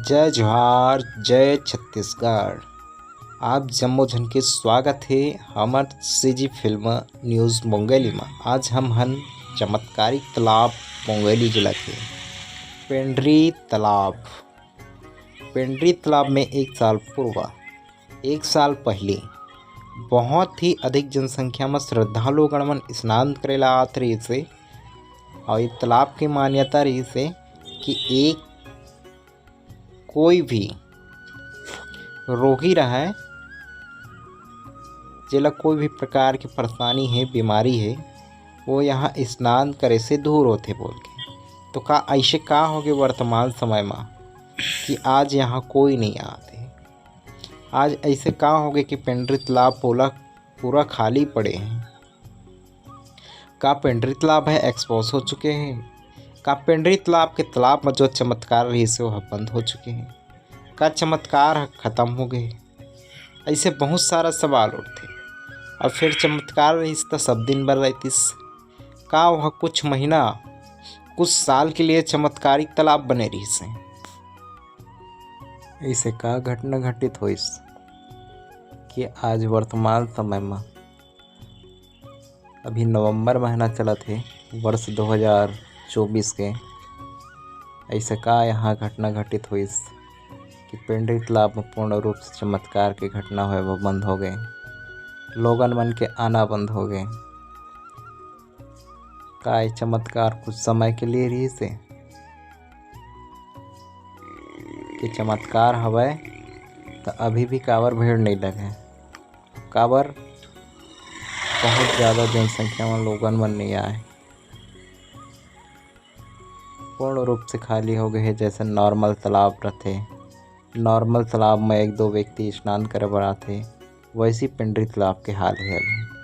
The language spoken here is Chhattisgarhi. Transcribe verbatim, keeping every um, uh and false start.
जय जोहार, जय छत्तीसगढ़। आप जम्मो झन के स्वागत हे हमर सीजी फिल्म न्यूज़ मुंगेली मा। आज हम हन चमत्कारिक तालाब मुंगेली जिला के पेंडरी तालाब। पेंडरी तालाब में एक साल पूर्व, एक साल पहले बहुत ही अधिक जनसंख्या में श्रद्धालुगण मन स्नान करे ला आत रहिस हे। और ये तालाब की मान्यता रहिस हे कि एक कोई भी रोगी रहय, जेला कोई भी प्रकार के परेशानी हे, बीमारी हे, वो यहाँ स्नान करे से दूर होथे बोल के। तो का ऐसे का होगे वर्तमान समय मा कि आज यहाँ कोई नहीं आत हे? आज ऐसे का होगे कि पेंडरी तालाब पोला पूरा खाली पड़े हे? का पेंडरी तालाब ह एक्सपोज हो चुके हे? का पेंडरी तालाब के तालाब म जो चमत्कार रहिस हे, वो ह बंद हो चुके हे? का चमत्कार ह खत्म हो गए? ऐसे बहुत सारा सवाल उठथे। और फिर चमत्कार रहिस त सब दिन बर रहतिस। का वह कुछ महीना, कुछ साल के लिए चमत्कारिक तालाब बने रहिस हे? ऐसे का घटना घटित होइस कि आज वर्तमान समय म अभी नवंबर महीना चलत हे वर्ष दो हज़ार चौबीस के, ऐसे का यहाँ घटना घटित होइस कि पेंडरी तालाब में पूर्ण रूप से चमत्कार के घटना होए वो बंद हो गए, लोगन मन के आना बंद हो गए? का ये चमत्कार कुछ समय के लिए रहिस हे? कि चमत्कार हवय त अभी भी काबर भीड़ नहीं लगे? काबर बहुत ज़्यादा जनसंख्या में लोगन मन नहीं आए? पूर्ण रूप से खाली हो गए हे, जैसे नॉर्मल तालाब रथे। नॉर्मल तालाब में एक दो व्यक्ति स्नान करे बर आथे, वैसी पेंडरी तालाब के हाल हे अभी।